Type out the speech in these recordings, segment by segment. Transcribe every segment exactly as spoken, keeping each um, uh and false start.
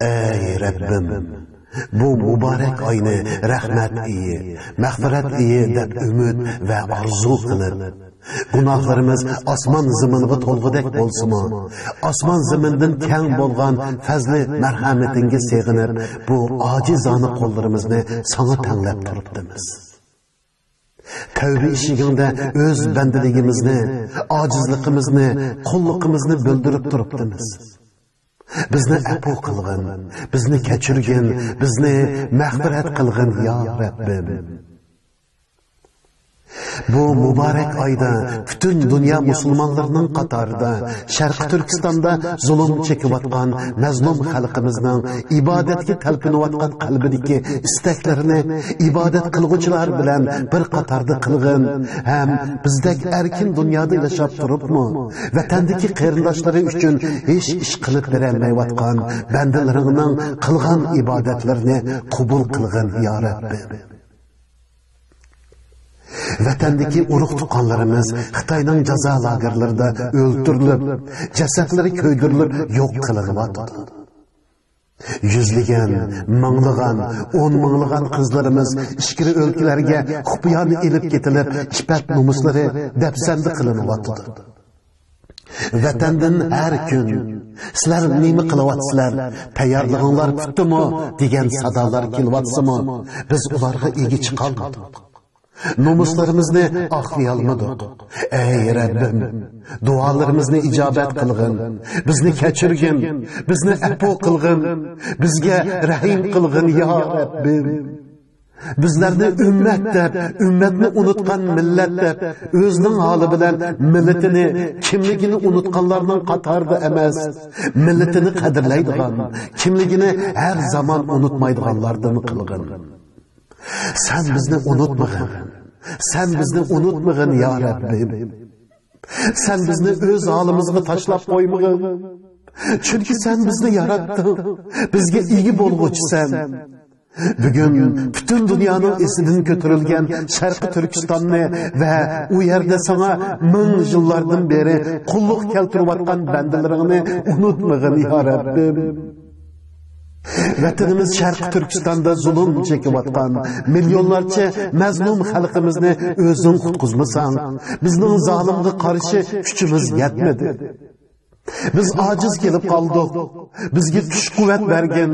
ئەي رەببىم، بۇ مۇبارەك ئاينى رەھمەت ئېيى، مەغپىرەت ئېيى دەپ ئۈمىد ۋە ئارزۇ قىلىپ، گۇناھلىرىمىز ئاسمان زېمىنغا تولغۇدەك بولسىمۇ، ئاسمان زېمىندىن كەڭ بولغان پەزلى مەرھەمىتىڭگە سېغىنىپ، بۇ ئاجىزانە قوللىرىمىزنى ساڭا تەڭلەپ تۇرۇپتىمىز. تەۋبە ئىشىكىڭدە ئۆز بەندىلىكىمىزنى، ئاجىزلىقىمىزنى، قۇللۇقىمىزنى بىلدۈرۈپ تۇرۇپتىمىز. بىزنى ئەپۇ قىلغىن، بىزنى كەچۈرگىن، بىزنى مەغپىرەت قىلغىن، يا رەببىم. بۇ مۇبارەك ئايدا پۈتۈن دۇنيا مۇسۇلمانلىرىنىڭ قاتارىدا شەرقىي تۈركىستاندا زۇلۇم چېكىۋاتقان مەزلۇم خەلقىمىزنىڭ ئىبادەتكە تەلپۈنۈۋاتقان قەلبىدىكى ئىستەكلىرىنى ئىبادەت قىلغۇچىلار بىلەن بىر قاتاردا قىلغىن ھەم بىزدەك ئەركىن دۇنيادا ياشاپ تۇرۇپمۇ، ۋەتەندىكى قېرىنداشلىرى ئۈچۈن ھېچ ئىش قىلىپ بېرەلمەيۋاتقان بەندىلىرىڭنىڭ قىلغان ئىبادەتلىرىنى قوبۇل قىلغىن، يا رەببىم. ۋەتەندىكى ئۇرۇق-تۇغقانلىرىمىز خىتاينىڭ جازا لاگېرلىرىدا ئۆلتۈرۈلۈپ، جەسەتلىرى كۆيدۈرۈلۈپ يوق قىلىنىۋاتىدۇ. يۈزلىگەن، مىڭلىغان، ئون مىڭلىغان قىزلىرىمىز ئىچكىرى ئۆلكىلەرگە خۇپىيانە ئېلىپ كېتىلىپ، ئىپپەت-نومۇسلىرى دەپسەندە قىلىنىۋاتىدۇ. ۋەتەندىن ھەر كۈن، سىلەر نېمە قىلىۋاتىسىلەر؟ تەييارلىقىڭلار پۈتتىمۇ؟ دېگەن سادالار كېلىۋاتسىمۇ، بىز ئۇلارغا ئىگە چىقالمىدۇق. نومۇسلىرىمىزنى ئاقلىيالمىدۇق. ئەي رەببىم، دۇئالىرىمىزنى ئىجابەت قىلغىن، بىزنى كەچۈرگىن، بىزنى ئەپۇ قىلغىن، بىزگە رەھىم قىلغىن، يا رەببىم. بىزلەرنى ئۈممەت دەپ، ئۈممەتنى ئۇنتقان مىللەت دەپ، ئۆزىنىڭ ھالى بىلەن مىللىتىنى، كىملىكىنى ئۇنتقانلارنىڭ قاتارىدا ئەمەس، مىللىتىنى قەدىرلەيدىغان، كىملىكىنى ھەر زامان ئۇنتمايدىغانلاردىن قىلغىن. سەن بىزنى ئۇنتمىغىن. سەن بىزنى ئۇنتمىغىن، يا رەببىم. سەن بىزنى ئۆز ھالىمىزغا تاشلاپ قويمىغىن. چۈنكى سەن بىزنى ياراتتىڭ. بىزگە ئىگە بولغۇچىسەن. بۈگۈن پۈتۈن دۇنيانىڭ ئېسىدىن كۆتۈرۈلگەن شەرقىي تۈركىستاننى ۋە ئۇ يەردە ساڭا مىڭ يىللاردىن بېرى قۇللۇق كەلتۈرۈۋاتقان بەندىلىرىڭنى ئۇنتمىغىن، يا رەببىم. ۋەتىنىمىز شەرقىي تۈركىستاندا زۇلۇم چېكىۋاتقان مىليونلارچە مەزلۇم خەلقىمىزنى ئۆزۈڭ قۇتقۇزمىساڭ، بىزنىڭ زالىمغا قارشى كۈچىمىز يەتمىدى. بىز ئاجىز كېلىپ قالدۇق. بىزگە كۈچ-قۇۋۋەت بەرگىن،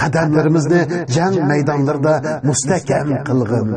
قەدەملىرىمىزنى جەڭ مەيدانلىرىدا مۇستەھكەم قىلغىن.